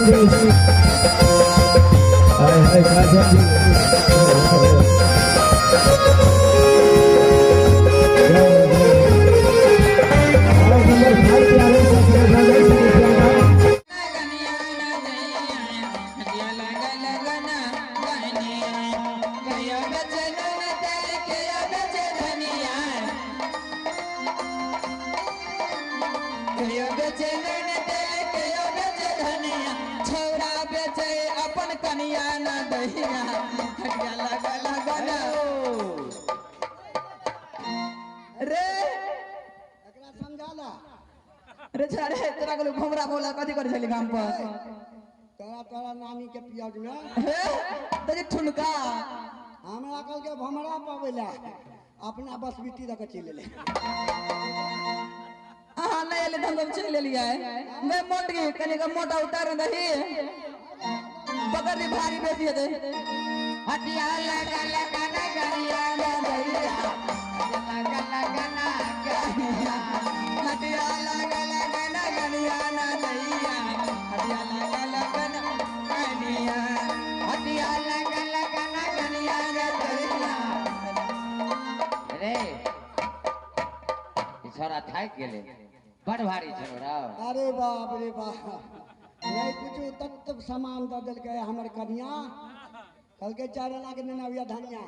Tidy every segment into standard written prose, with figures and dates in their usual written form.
हाय हाय काजल जी। और नंबर 5 पे आवे 17,000 रुपया का। अपन कनिया ना दहिया हटिया लगा लगन रे। एकरा समझाला। रे छाड़े तोरा के भमरा बोला कथी करे छली गाम पर? तोरा तोरा नानी के पियाज में हे तजे ठुनका हमरा कल के भमरा पवेला अपना बस बीती दके चलि एलै। अहाँ नहीं एले हम चलि लेलियै। मैं मोटगी कनी के मोटा उतार दही पकड़ ली भारी बेसी हेतै। हटिया लगा लगा ना गनिया ना दहिया लगा लगा ना गनिया हटिया लगा लगा ना गनिया ना दहिया हटिया लगा लगा ना गनिया हटिया लगा लगा ना गनिया ना दहिया। रे ई छोरा थाकि गेलै, बड़ भारी छोरा। अरे बाप रे बाप, नहीं कुछ तत्व सामान दऽ देलकै हमर कनिया। कहलकै 4 आना के नेने अबिया धनिया।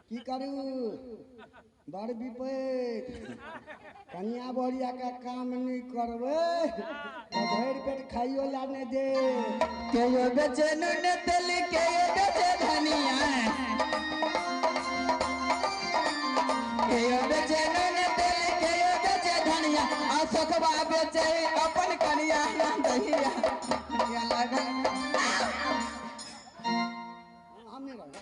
की करू बड़ विपैत, कनिया बरिया के काम नहीं करबै तऽ भरि पेट खाइयो ला नहि दे। केयो बेचे नून तेल केयो बेचे धनिया केयो बेचे नून तेल केयो बेचे धनिया आ सोखबा बेचे अपन कनिया ना दहिया हटिया लगन। हम नहि रहबै।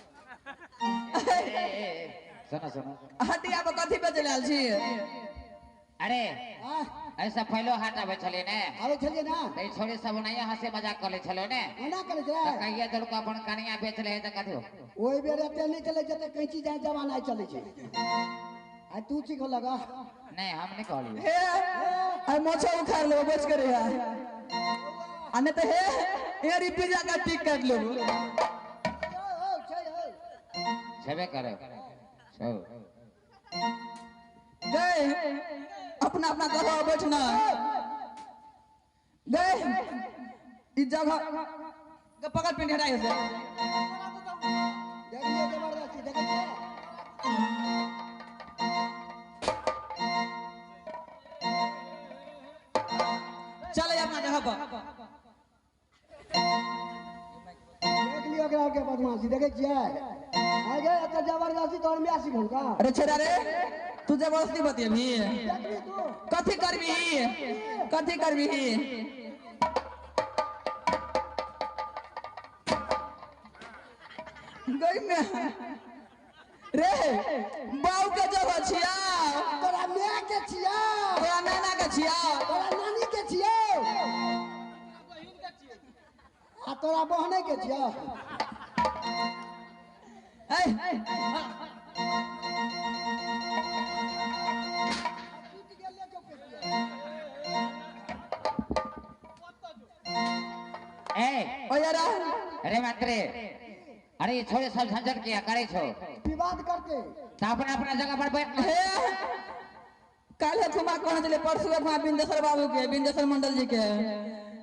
सुनो सुनो हटिया पर कथी बेचे लायल छी? अरे ऐसा पहलो हाट आबै छलै ने? आबै छलियै ना। तऽ ई छोरी सब ओनाहिये हँसी मजाक करै छलै ने? ओना करै तऽ छलै। कहिया देलको अपन कनिया बेच ले तऽ कथी? ओहि बेर एते नहि चलै जते कैंची जाय जमाना चलै छै। आ तू की कहलक? नहीं हम नहीं कहलियै। हे आ मोछो उखाड़ लेबो बच करे है आ नहीं तऽ हे एरी पिज्जा का टिक काट लेबो। छेबे करे छौ। गए अपना अपना जगह बैठना गए ई जगह के पकड़ पिंड हटाइ से। देखलियै जबरदस्ती देखै छियै। चल अपना जगह पर। देख लियो एकरा के बदमाशी देखै छियै। आगे एते जबरदस्ती तोहर माय सिखलका? अरे छेड़ा रे तू जबरदस्ती बतियबही? देखली तू कथी करबही कथी करबही? गई में रे बाऊ के जगह छिया तोरा माय के छिया तोरा नाना के छिया तोरा नानी के छिया आ तोरा बहने के छिया। ए ए ओ यारा अरे मंत्री अरे ये छोरे सब झंझट किया करे छो? विवाद करते तो अपना अपना जगह पर बैठ। हे काल्हे खुमा कहने छलै परसू खुमा बिंदेश्वर बाबू के बिंदेश्वर मंडल जी के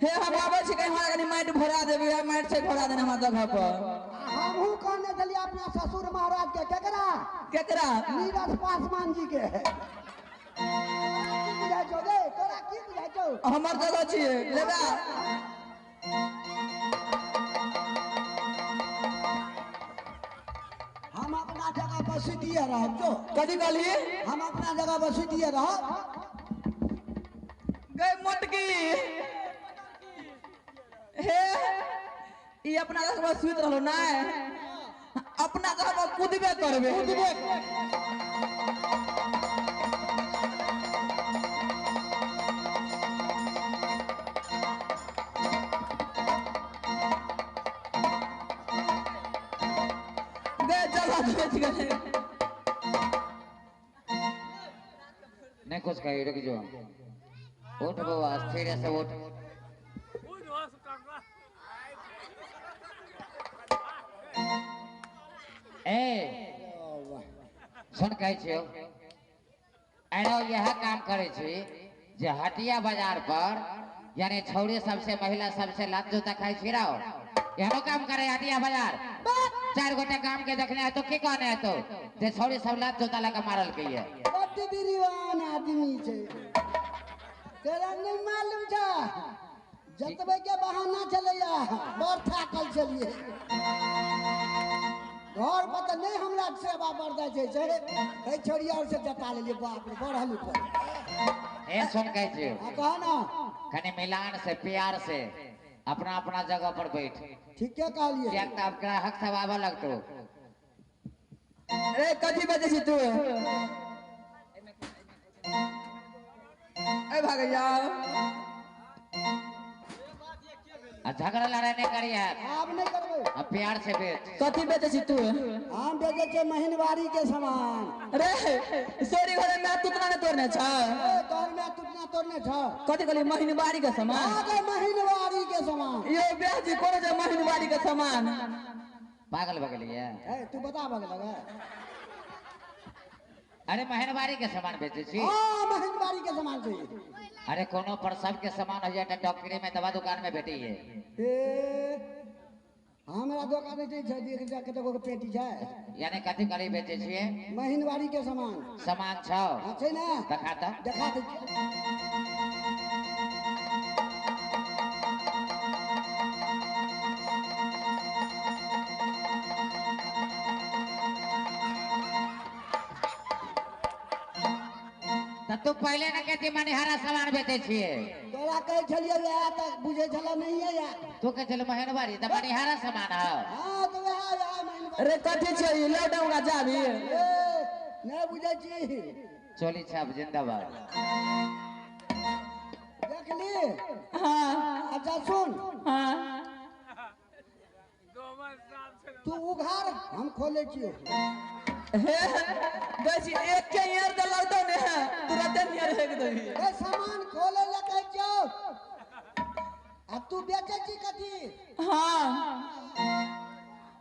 हे हम आबै छी कहीं हमरा कनी माटि भरा देबै माटि छै भरा देने हमरा जगह पर। हमहूँ कहने छलियै अपना ससुर महाराज के केकरा? केकरा? नीरज पासवान जी के। की बुझाइ छौ रे तोरा की बुझाइ छौ? हमर जगह छियै लेबा। हम अपना जगह पर सुतिए रहब जो। कथी कहली? हम अपना जगह पर सुतिए रहब। गई मोटकी हे ई अपना जगह पर सुति रहलो नै अपना जगह पर कूदबे करबे। कूदबे। गए जगह बेच गए। नहीं कुछ कही रुक जो उठ बउआ स्थिर से उठ। ए सुन कहै छियौ एनो यह काम करै छी जे हटिया बाजार पर यानी छौड़ी सबसे महिला सबसे लात जूता खाइ छी रहो एहनो काम करे हटिया बाजार चार गोटे काम के देखने हेतो की कहने हेतो जे छौड़ी सब लात जूता लगा मारल के ये बड्ड बीरीवान आदमी छै तोरा नहीं मालूम छा जतबे के बहाना छलैया बड़ थाकल छलियै घर पर तऽ नहीं हमरा सेवा बरदाइ छै छै छोड़ी और से जता लेलियै बाप रे बड़ हलुक ए सुन कहै छियौ आ कह ना कनि मिलान से प्यार से अपना अपना जगह पर बैठ ठीके कहलियै कियाक तऽ आब ग्राहक सब आबऽ लगतो रे कथी बेचै छी तू ए भागैया आ झगड़ा लड़ाई नहीं करिए आब नहीं करबै आ प्यार से बेच कथी बेचै छी तू हम बेचै छियै महिनवारी के सामान रे सोरी घरे में तुतना ने तोड़ने छ ए तोहर में तुतना तोड़ने छ कथी कहली महिनवारी के सामान आगे महिनवारी के सामान यो ब्याह जी कोनो जे महिनवारी के सामान पागल भऽ गेलियै ए तू बता बगल लगे अरे महेनवारी के सामान बेचै छी हां महिनवारी के सामान छै अरे कोनो पर सबके सामान हो जाए डॉक्टरी में दवा दुकान में भेटी है ए हमरा दोकान छै छै देख जा कते गो के पेटी छै यानी कथी करी बेचै छियै महिनवारी के सामान सामान छौ हां छै ना देखा तऽ देखा दे छियै। तऽ तू पहिले न कहती मनिहारा सामान बेचै छियै तोरा कहै छलियै वएह तऽ बुझै छला नहीं है यार तू कहै छलै महेनवारी तऽ मनिहारा सामान हौ हां तऽ वएह वएह महिनवारी रे कथी छै ई लॉकडाउन का जाबी ए नहीं बुझै छी चोली छाप जिंदाबाद देखली हां अच्छा सुन हां तू उघार हम खोले छियो हे गछि एक के ईयर त लॉकडाउन है तुरंत नियर हेक देबी ए सामान खोले ले कहै छियो आ तू बेचै छी कथी हां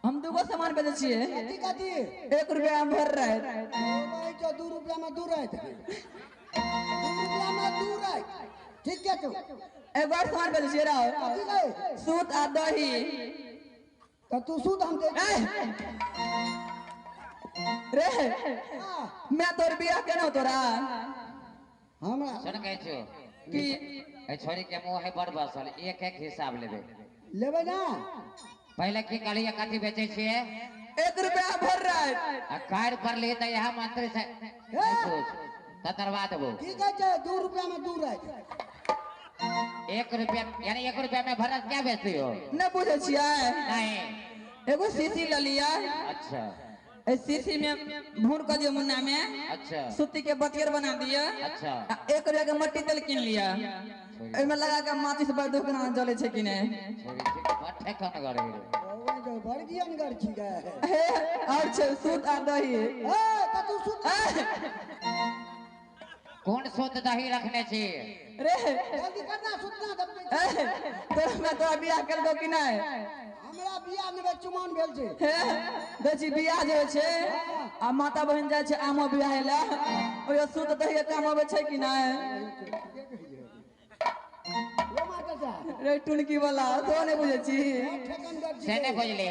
हम दूगो सामान बेचै छियै कथी कथी 1 रुपया में भर रहा है ओ कहै छौ 2 रुपया में 2 राति 2 रुपया में 2 राति ठीक छै तू एगो और सामान बेचै छियै राव कथी कहै सूत आ दही तऽ तू सूत हम दे ए रे हाँ, मैं तोर बियाह केना तोरा हमरा सुन कहै छियौ की एहि छोरी के मुँह है बड़ बसल एक एक हिसाब लेबै लेबै ना पहिले की कहलियै कथी बेचै छियै 1 रुपया भर रहा है आ कार पर ली तऽ यहाँ मंत्री से नहीं पूछ ततरवा देबो की कहै छै 2 रुपया में 2 राति 1 रुपया यानी 1 रुपया में भरत क्या बेचती हो नहीं बुझै छियै नहीं एगो शीशी ल लिया अच्छा ए शीशी में भून कर दियो मुन्ना में अच्छा सूती के बतियर बना दिया अच्छा आ 1 रुपया के मट्टी तेल कीन लिया एहिमे लगा के माचिस पर दुकान जले छै कि नहीं छोरी ठीक बड़ ठेकन गरे रे ओ जो बड़ ज्ञानगर छी गे हे और छै सूत आ दही ए तऽ तू सूत ए, कोन सूत दही रखने छी रे जल्दी करना सुतना दब ए, तोरा मैं तोरा बियाह करबो कि नहीं हमरा बियाह नहि चुमान भेल छै हे देखी बियाह जे होइ छै आ माता बहिन जाइ छै आमो बियाह लए ओहि सूत दही के काम अबै छै कि नहीं ओ मास्टर साहब रे टुनकी वाला तो नहीं बुझै छी ठेकनगर छी से नहि बुझली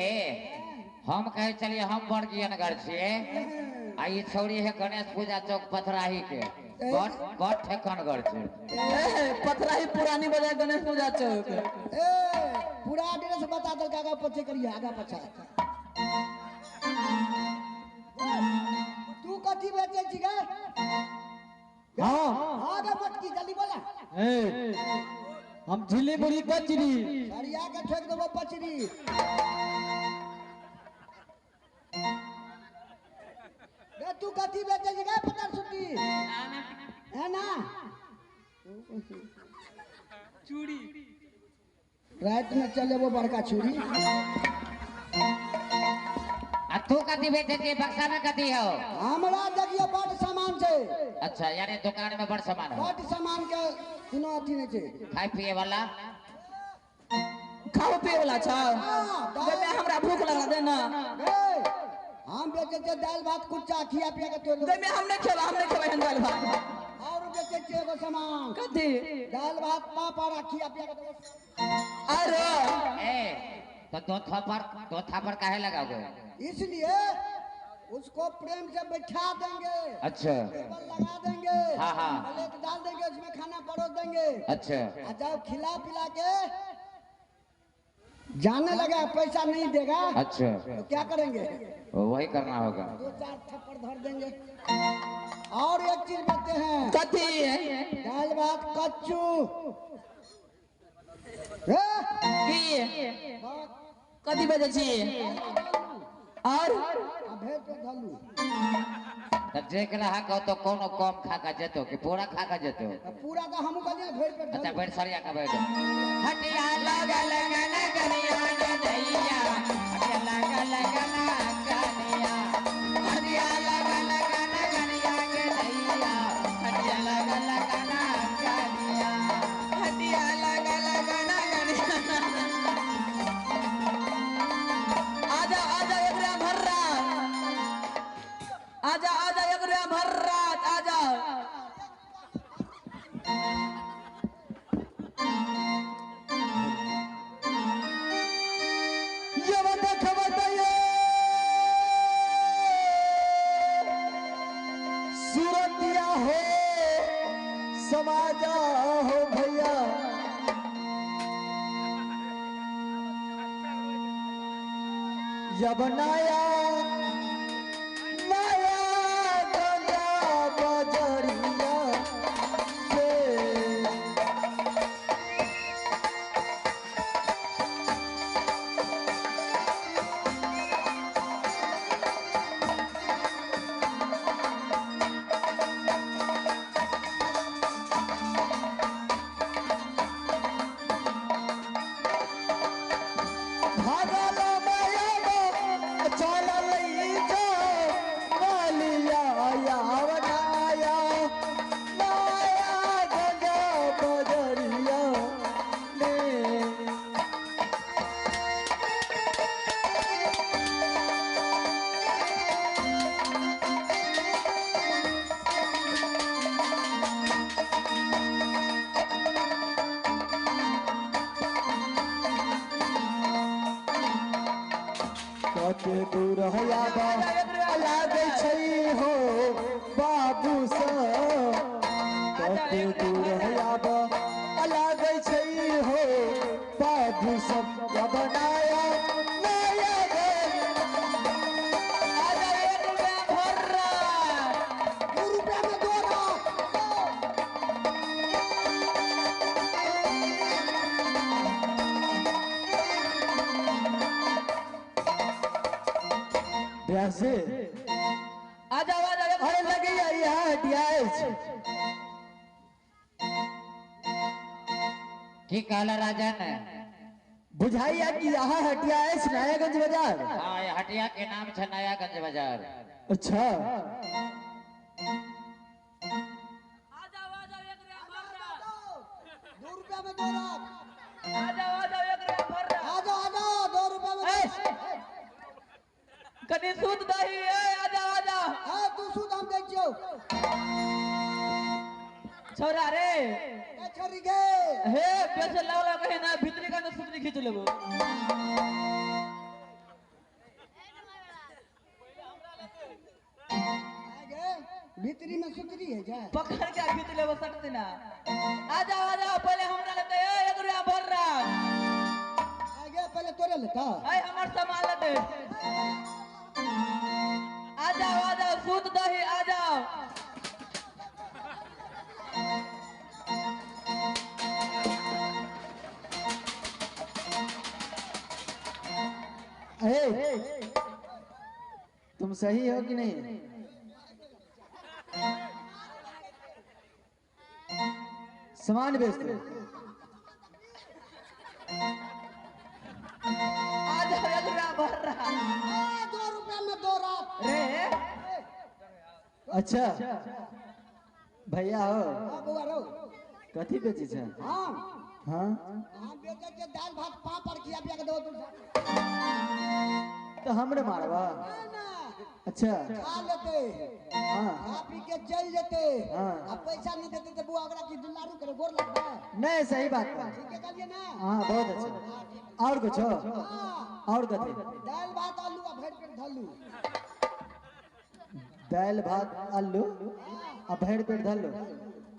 हम कहै छलियै हम बड़ ज्ञानगर छियै आ ई छौड़ी है गणेश पूजा चौक पथराही के बड़ बड़ ठेकनगर छै ए, पथराही पुरानी बाजार गणेश पूजा चौक ए पूरा एड्रेस बता देलक आगा पीछे करिए आगा पछा तू कथी बेचै छी गे हाँ हाँ गे मोटकी जल्दी बोला ए हम झिल्ली मुड़ी कचरी सरिया के ठोक देबो पचरी गे तू कथी बेचै छी गे पतर सुती है ना चूड़ी रात में चल जेबो बड़का छुरी आ तू कथी बेचै छी बक्सा में कथी हो हमरा देखियो बड सामान छै अच्छा यानी दुकान में बड़ सामान हो बड सामान के कोनो अथी नहि छै खाय पिए वाला खाओ पिए वाला छौ हाँ, जब हमरा भूख लगल दे ना गे, हम बेचे छे दाल भात कुच्चा खिया पिया के तोड़ गई में हम नहीं खेबा, हम नहीं खेबा एहन दाल भात। और बेचे छे एगो सामान। कथी? दाल भात पापड़ आ खिया पिया के तोड़। अरे ए तो दो थापर काहे लगाओगे? इसलिए उसको प्रेम से बैठा देंगे। अच्छा। टेबल लगा देंगे। हाँ, हाँ। प्लेट डाल देंगे, उसमें खाना परोस देंगे। अच्छा। और जब खिला पिला के जाने लगा, पैसा नहीं देगा। अच्छा। तो क्या करेंगे? वही करना होगा। दो चार थप्पड़ धर देंगे। और एक चीज बताते हैं। कथी? दाल भात कच्चू। ए? की? कथी बजे छी? और? भेज पे धलू। तब जेकरा हक हो तो कोनो कम खा के जेतो कि पूरा खा के जेतो? पूरा तो हमहू कहलिए भेज पे धलू। अच्छा बैठ सरिया के बैठ। हटिया लगल गन गनिया गे दैया, हटिया लगल गन गनिया, हटिया लगल गन गनिया गे दैया, हटिया लगल गन गनिया, हटिया लगल गन गनिया। आजा आजा एकरा भर रात, आजा आजा एकरा भर रात, आजा। सूरतिया हो समाजा हो भैया, जब नया नया गंगा बजरिया के। भागल माया चलल जो मालिया यावनाया माया गंगा बजरिया ने। कते दूर हयाबा लागै छै हो बाबू स, कते दूर हयाबा लागै छै हो बाबू सब बनाया नया घर। आजा एक रुपया भर रात। 2 रुपया में दो रात। व्यास जी आजा आजा एक अरे लगी आई है हटिया अछि। की कहला राजन? बुझाइया कि यहाँ हटिया अछि नयागंज बाजार। हाँ, ये हटिया के नाम छे नयागंज बाजार। अच्छा। आजा आजा एक रुपया भर रात। 2 रुपया में दो रात। आजा आजा एक रुपया भर रात। आ जाओ आ जाओ 2 रुपया में। ए, कनी सूत दही। ए आजा आजा। ए तू सूत हम दै छियौ। छोरा रे। ए छोरी गे। हे पैसे लगल कहीं ना भीतरी का सुतरी खींच लेबो। आगे भीतरी में सुतरी है जा। पकड़ के खींच लेबो सट दिना। आजा आजा पहले हमरा लेते। ए एक रुपया भर रात। आगे पहले तोरे लेता। ए हमर सामान लेते। आजा आजा सूत दही आजा। ए, तुम सही हो कि नहीं? सामान बेचते हो। आजा एक रुपया भर रहा। 2 रुपया में 2 रात। रे अच्छा भैया हो। हाँ बउआ रहो। कथी बेचै छै? हाँ हाँ हम बेचै छियै दालि भात पापड़ खिया पिया के देबो तू। तो हमरे मारबा? ना, ना। अच्छा खा लेते। हाँ। खा पी के चल जेते। हाँ। आ पैसा नहीं देते तो बुआ ओकरा की दुलारू करे गोर लगबे। नहीं सही बात बा। ठीक है कहलिए ना? हाँ बहुत अच्छा। और कुछ हो? हाँ। और कथी? दाल भात आलू आ भरि पेट धलू। दाल भात आलू आ भरि पेट धलू।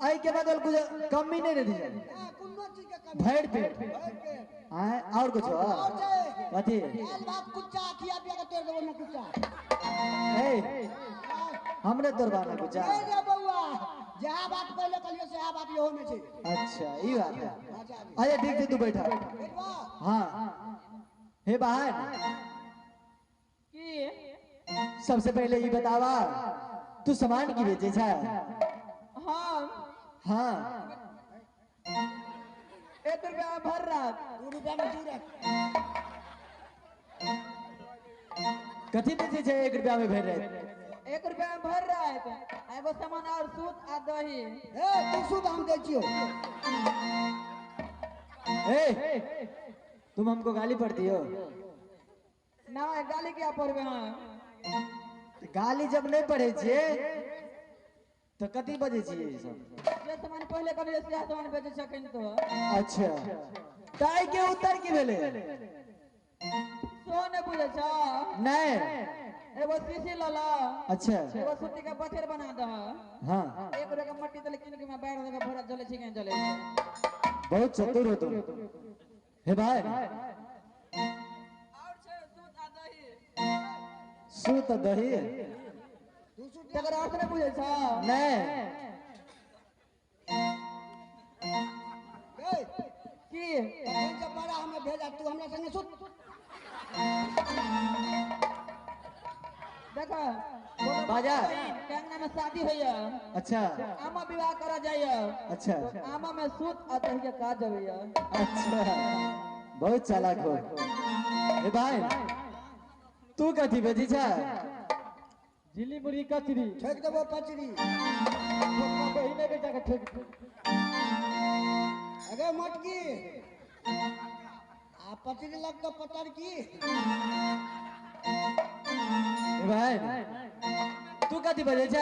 एहि के बाद कुछ कमी नहीं रही है। ना, कोनो चीज के कमी। भरि पेट। भरि पेट। हाँ और कुछ हो? और छै। कथी? दाल भात कुच्चा खिया पिया के तोड़ देबो ना कुच्चा। ए हमरे तोड़बा ना कुच्चा। नहीं रे बउआ, जहाँ बात पहले कहलियो सेहा बात इहो में छै। अच्छा ई बात है। अच्छा, अच्छा ठीक छै तू बैठा। बैठबा। हाँ हे बहन। की? सबसे पहले ई बतावा तू सामान की बेचे छै? हम हाँ। 1 रुपया में भर रात। 2 रुपया में 2 रात। कथी बेचे छै 1 रुपया में भर रात? 1 रुपया में भर रात। एगो सामान और सूत आ दही। ए तू सूत हम दै छियो। ए तुम हमको गाली पड़ती हो? ना गाली क्या पड़बे हम? गाली जब नहीं पढ़े छिए तो कथी बजे छिए ई सब? जे सामान पहले कहलिए सेह सामान बेचे छखिन तो। अच्छा ताई के उत्तर की भेले? सो नहीं बुझे छ? नहीं। एगो शीशी ल ल। अच्छा। एगो सूती के बथेर बना दह। हाँ। 1 रुपया के मट्टी तेल किन के में बैठ दे भरा जले छी के जले। बहुत चतुर हो तुम। हे भाई। और छै सूत आ दही। सूत आ दही? तकर अर्थ नहीं बुझे छ? नहीं। ए की? तखन जब बड़ा हमें भेजा तू हमरा संगे सुत। देखो बाजार। कंगना में शादी होइया। अच्छा। आमा विवाह करा जाइया। अच्छा। तो आमा में सूत आ दही के काज होइया। अच्छा बहुत चालाक हो। हे भाई तू कथी बेची छ? झिल्ली मुरही कचरी। ठेक देबो पचरी। बहिने के जाके ठेक। अगे मोटकी आ पचरी लगतो पतर की। हे भाई तू कथी बजे छ?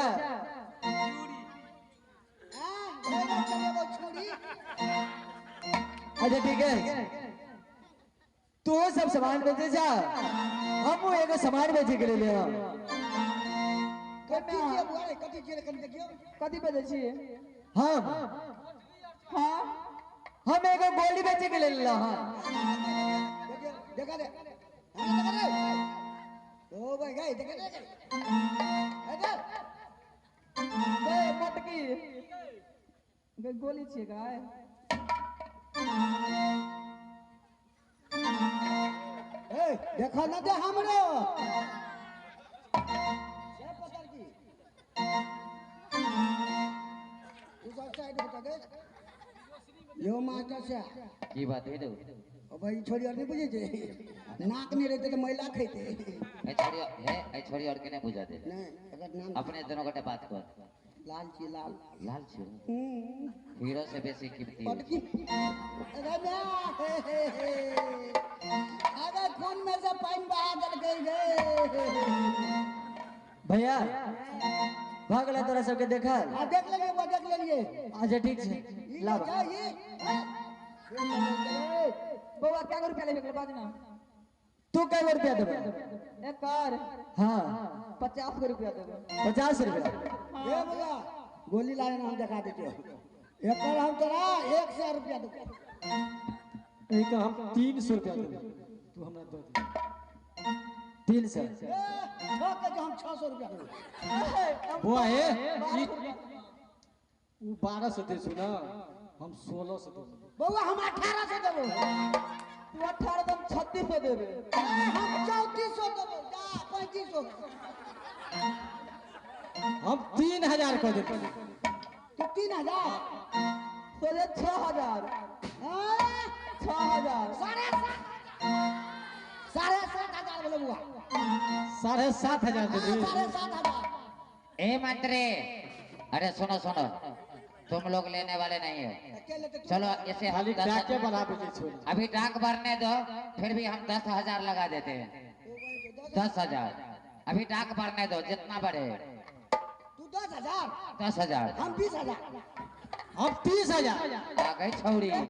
हां भेजा चलेबो छोरी। अच्छा ठीक है तू सब सामान बेचे छ हम एगो सामान बेचे के लिए। कथी छियै बुआ रे, कथी छियै रे, कनी देखियौ। कथी बेचे छी? हम हां हम एगो गोली बेचे के लिए। हां देखियौ देखा दे। हां देखा दे। ओ भाई गई देखा दे। इधर बे मोटकी गई गोली छियै गाय। ए देखा न दे हमरो। से पतर की तू सब साइड बता दे। यो मास्टर से की बात है दो? ओ भाई छोरी और नहीं बुझे छे? नाक नहीं रहते तो महिला खेते। ए छोरी हे ए छोरी और के नहीं बुझा दे। नहीं अगर नाम अपने दोनों गोटे बात कर। लाल छी लाल। लाल छी हीरो से बेसी कीमती। पटकी। अरे ना अरे खून में से पानी बहा देलकै रे। भैया भाग गला तोरा सबके देखल? हां देख लेलिए बुआ देख लेलिए। अच्छा ठीक छै लाब। बउआ क्या रुपया लेबे बाज ना? तू कै रुपया देबे? एकर हाँ 50 गो रुपया देबे। 50 रुपया? ए बउआ गोली लाए ना हम देखा देते हो। एकर हम तोरा 100 रुपया देबो। एक हम 300 रुपया देबो तू हमरा दे दे। 300? ए ठोक के हम 600 रुपया देबो। बुआ हे उ 1200 दे छु ना हम 1600 देबो। बउआ हम 1800 देबो। तू 18 हम 3600 देबे। हम 3400 देबो जा 3500। हम 3000 कह देबो। तू 3000? सोले 6000। हां 6000। 7,500 बोले बुआ। 7,500 देबे। 7,500। ए मंत्री अरे सुनो सुनो तुम लोग लेने वाले नहीं है। चलो इसे हम खाली डाके बढ़ा बेचे छोड़। अभी डाक भरने दो फिर भी हम 10,000 लगा देते हैं। 10,000 अभी डाक बढ़ने दो जितना बढ़े। तू 10,000 10,000 हम 20,000 हम 30,000। आ गई छौरी।